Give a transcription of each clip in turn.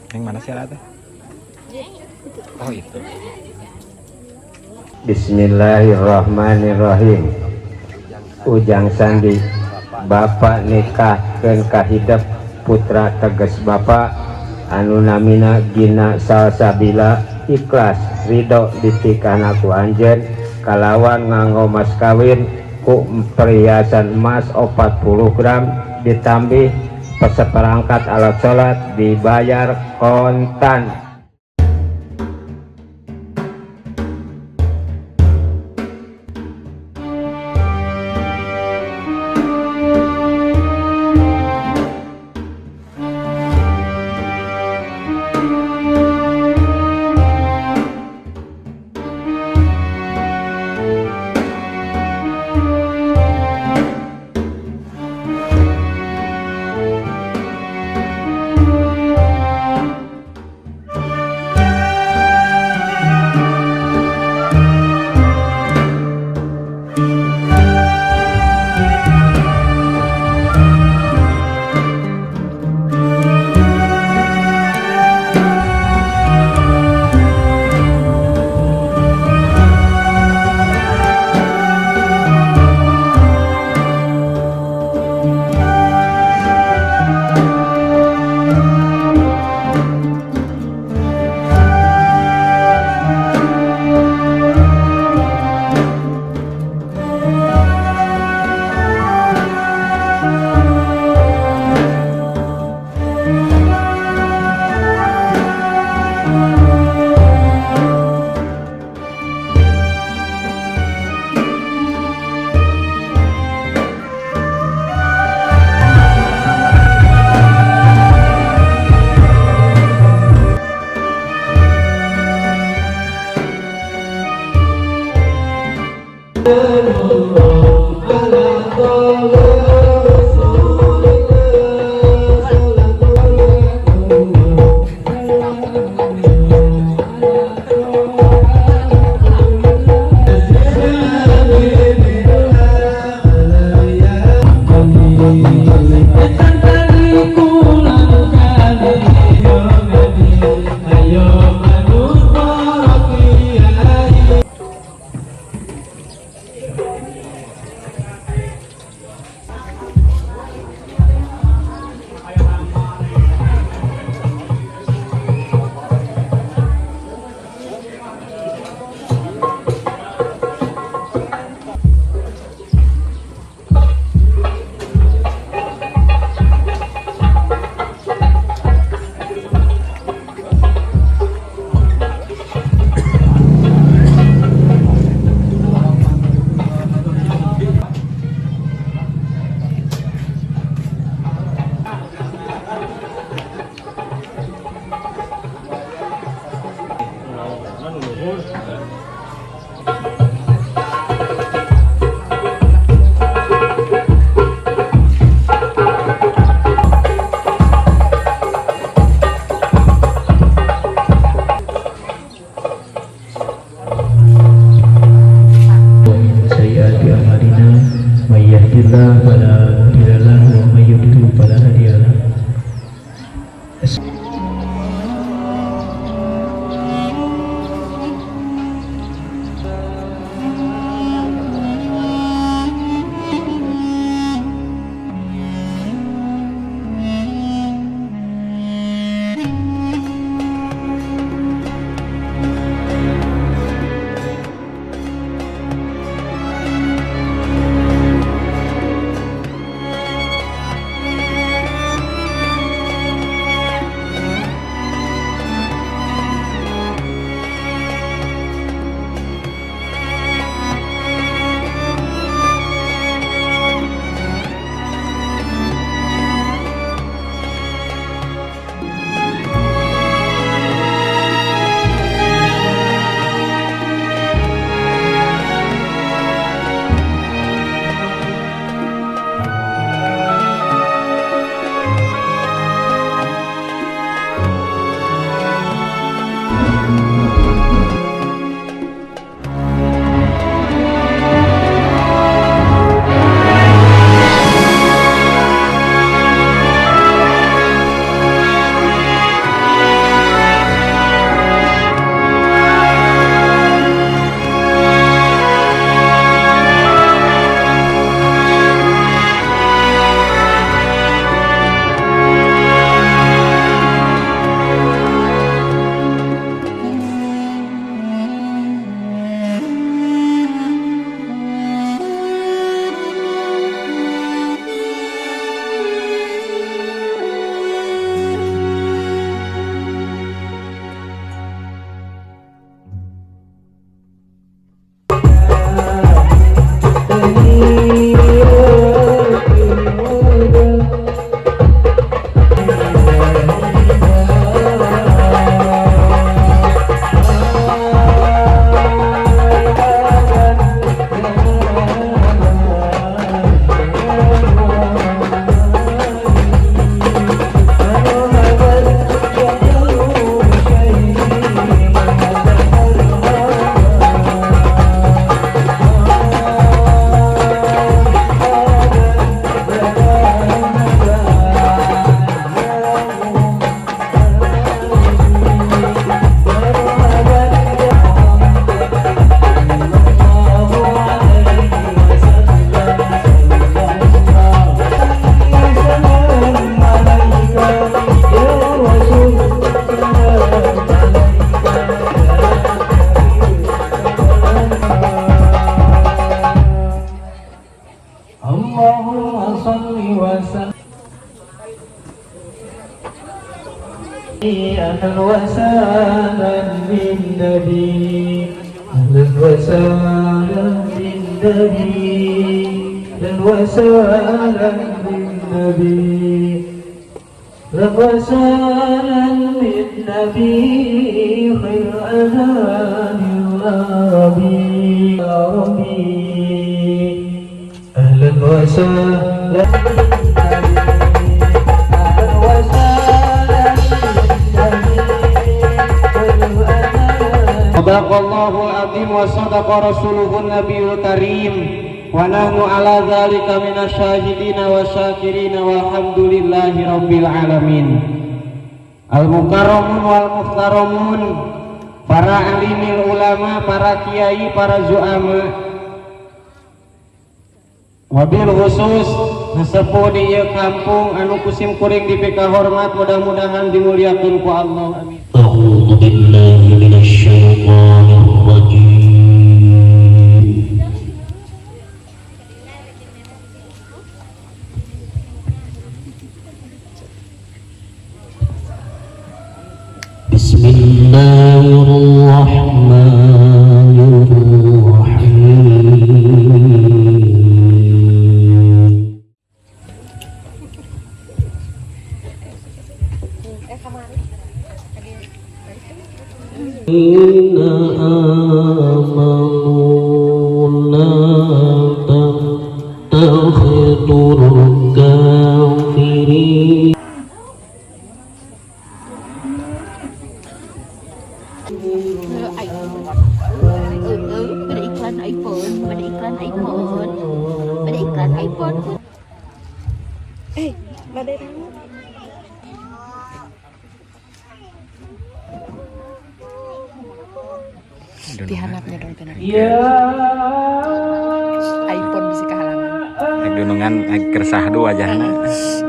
Yang mana sih alatnya? Oh, itu. Bismillahirrahmanirrahim. Ujang Sandi, Bapak nikahkeun ka hidep putra teges Bapak anu namina Gina Salsabila, ikhlas ridho ditikahna ku anjeun kalawan nganggo mas kawin ku perhiasan emas 40 gram ditambih seperangkat alat sholat, dibayar kontan. أهلا وسهلا بالنبي، أهلا وسهلا بالنبي، أهلا وسهلا بالنبي، أهلا وسهلا بالنبي، خير الأنام العربي العربي. أهلا وسهلا، أهلا وسهلا بالنبي، خير الأنام. صدق الله العظيم وصدق رسوله النبي الكريم ونحن على ذلك من الشاهدين والشاكرين والحمد لله رب العالمين. المكرمون والمحترمون, para alimil ulama, para kiai, para zuama, wabil khusus sesepuh di ieu kampung anu ku sim kuring dipikahormat, mudah-mudahan dimuliakeun ku Allah, amin. أعوذ بالله من الشيطان الرجيم. بسم الله الرحمن الرحيم. الذين آمنوا لا تتخذوا الكافرين. Pada iklan iPhone, pada iklan iPhone, pada iklan iPhone. Eh, badai banget. Dihanapnya dong tenang. iPhone bisa kehalangan. Rek dunungan rek keur sahdu wajahna.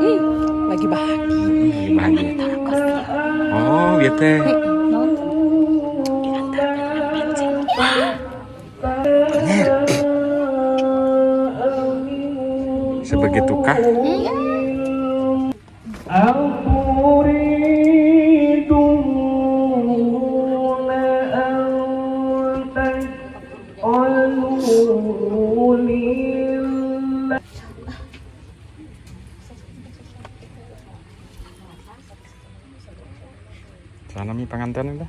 Ih, lagi bahagia. Lagi bahagia. Oh, gitu teh. Diantarkan dengan bensin. Anjir. Sebegitukah? Iya. أو تريدون أن تجعلوا لله Sana mi panganten teh.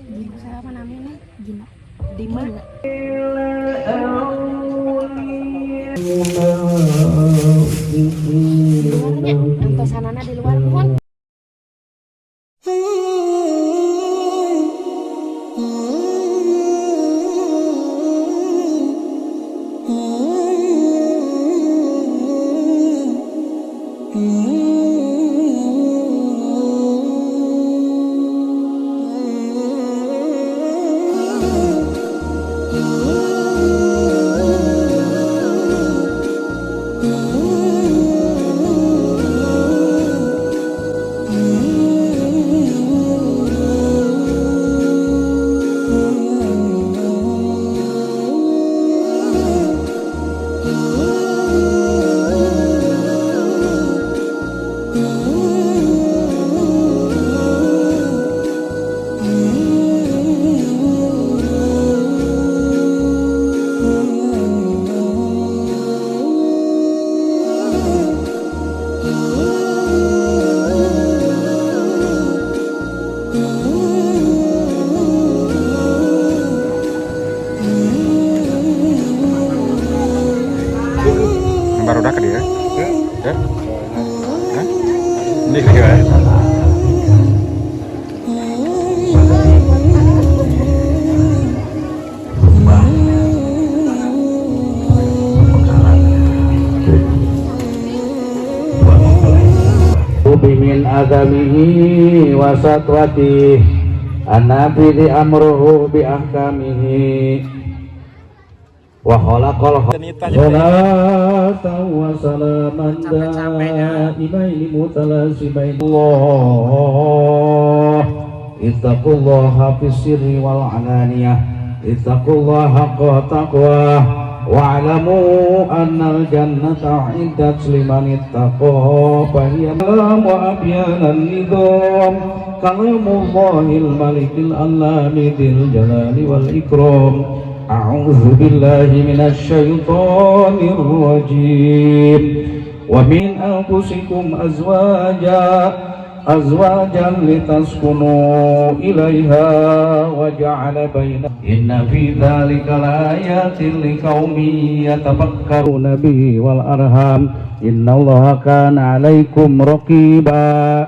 Gina siapa namanya? Gina. Dima. Di luarnya, antosanana di luar mohon. Baru dah ke dia. Ya. Hah? Ini dia. Rumah pekarangan dua mempelai. من عظمه وسطوته النافذ أمره بأحكامه وخلق صلاة وسلاما دائمين متلازمين. الله اتقوا الله في السر والعلانية، اتقوا الله حق تقواه. Wa'lamu annal jannata 'iddat liman ittaqa fa hiya wa abyanan nizam kalamullahil malikil allami dzil jalali wal ikram. A'udzu billahi minasy syaithanir rajim. Wa min anfusikum azwajan litaskunu ilaiha wa ja'ala baina inna fi dzalika laayatin liqaumin yatafakkaruna bihi wal arham innallaha kana 'alaikum raqiba.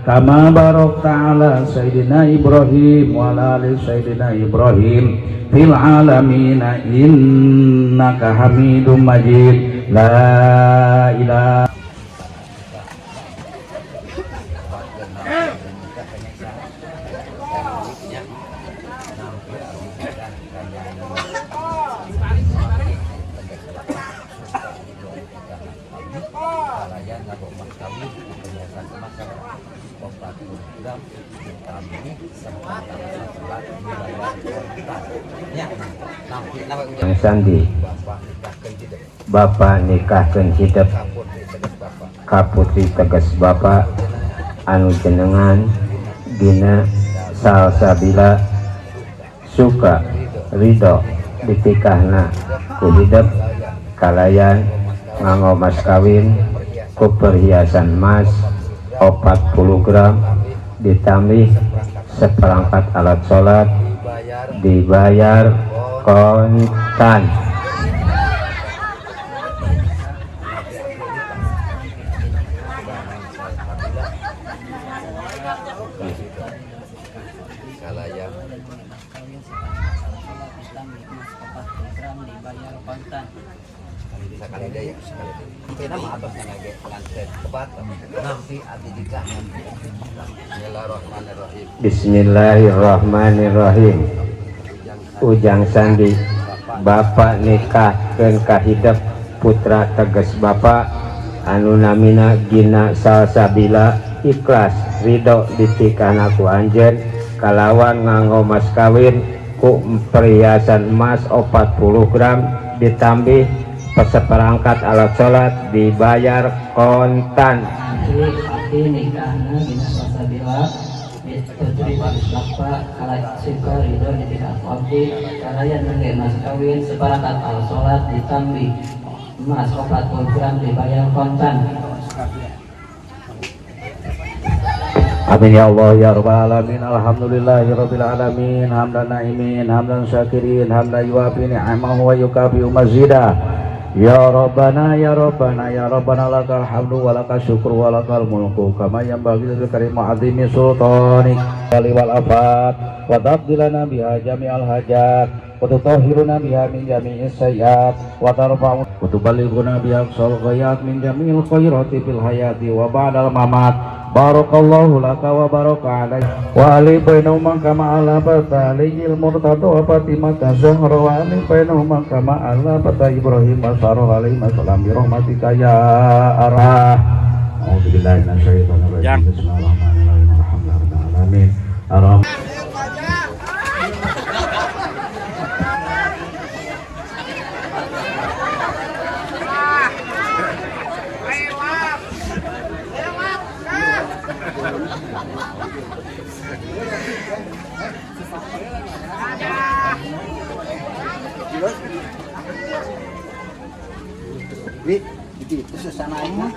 Kama barakta ala sayyidina Ibrahim wa ala ali sayyidina Ibrahim fil alamin innaka Hamidum Majid. La ilaha. Sandi Bapak nikahkeun hidep ka putri tegas Bapak anu jenengan Gina Salsabila suka ridho ditikahna ku hidep kalayan nganggo mas kawin ku perhiasan emas 40 gram ditambih seperangkat alat sholat dibayar kontan. Bismillahirrahmanirrahim. Ujang Sandi Bapak nikahkeun ka hidep putra tegas Bapak anu namina Gina Salsabila ikhlas ridho ditikahna ku anjeun kalawan nganggo mas kawin ku perhiasan emas 40 gram ditambih seperangkat alat sholat dibayar kontan. Abdi nikahna Gina Salsabila putri Bapak suka ridho ditikah abdi kalayan ngangge mas kawin seperangkat alat sholat ditambih emas 40 gram dibayar kontan. Amin ya Allah ya rabbal alamin. Alhamdulillahirabbil alamin hamdan naimin hamdan syakirin hamdan yuafi ni'amahu wa yukafi mazidah. Ya Rabbana ya Rabbana ya Rabbana lakal hamdu wa lakal syukru wa lakal mulku kama yanbaghi lil karimi azimi sultanik wal afat wa taqdilana biha jami'al hajat wa tutahhiruna biha min jami'is sayyiat wa tarfa'u wa tuballighuna biha aqsal ghayat min jami'il khairati fil hayati wa ba'dal mamat. Barakallahu laka wa baraka alaik wa ali bainahuma kama ala bataliyil murtado wa fatimata zahra wa ali bainahuma kama ala bata Ibrahim wa sarah alaihi wasallam bi rahmatika ya arah. A'udzu billahi minasyaitonir rajim. Bismillahirrahmanirrahim. Alhamdulillahi alamin. Arah. Itu susah naik mah.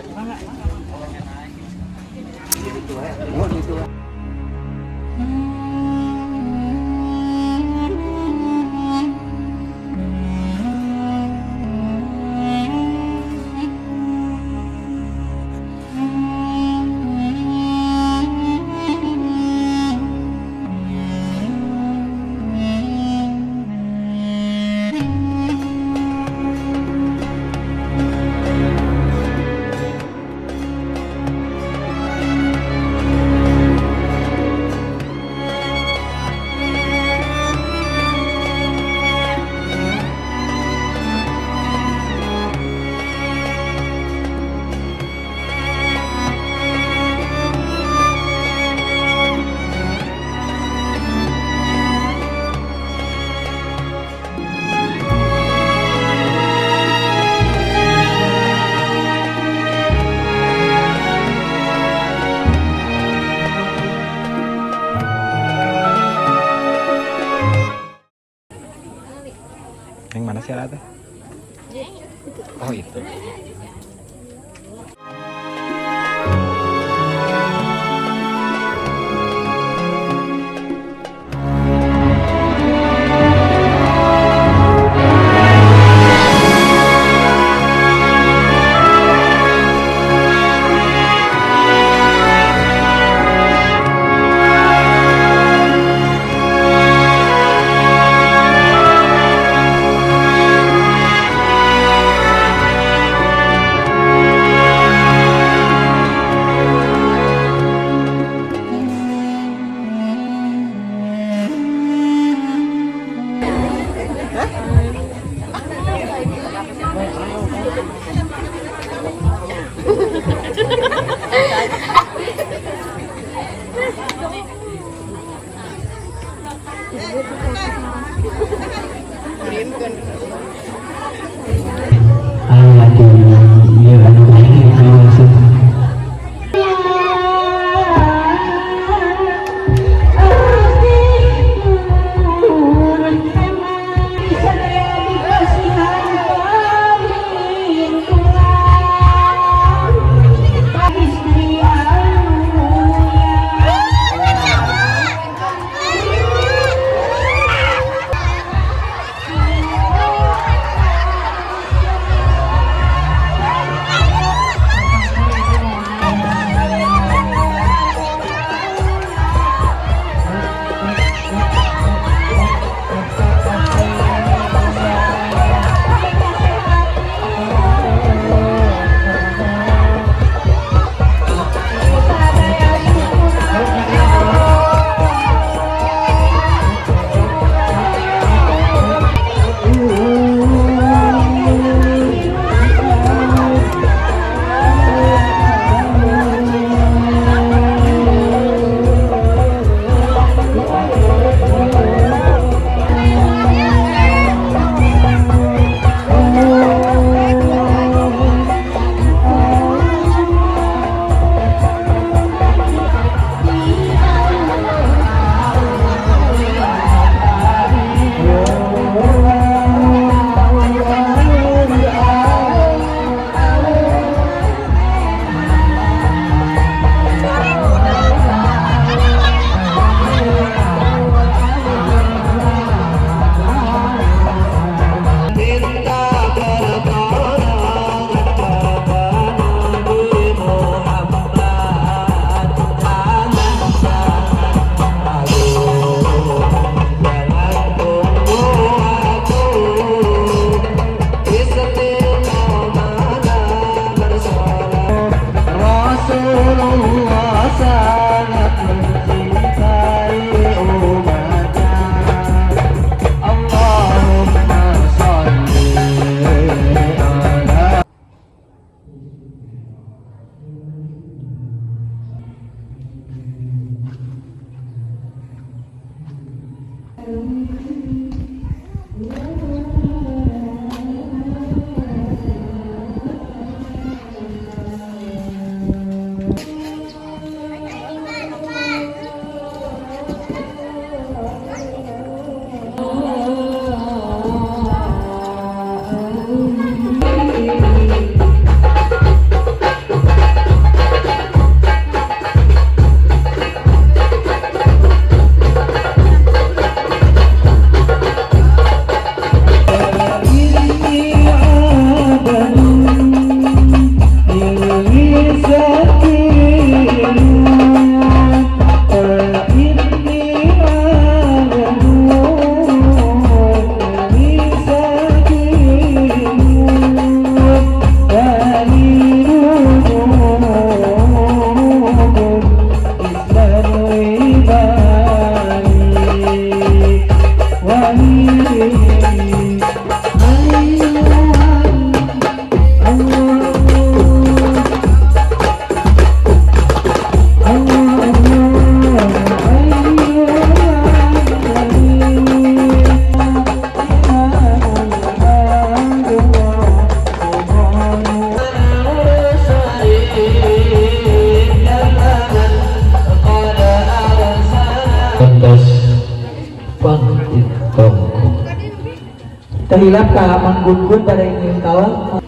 Terhilap ka Mang Gun pada ingin kawan.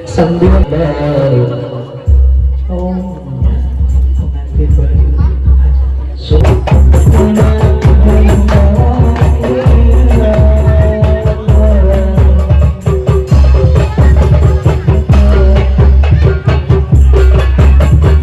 Sambil dari oh pengantin baru.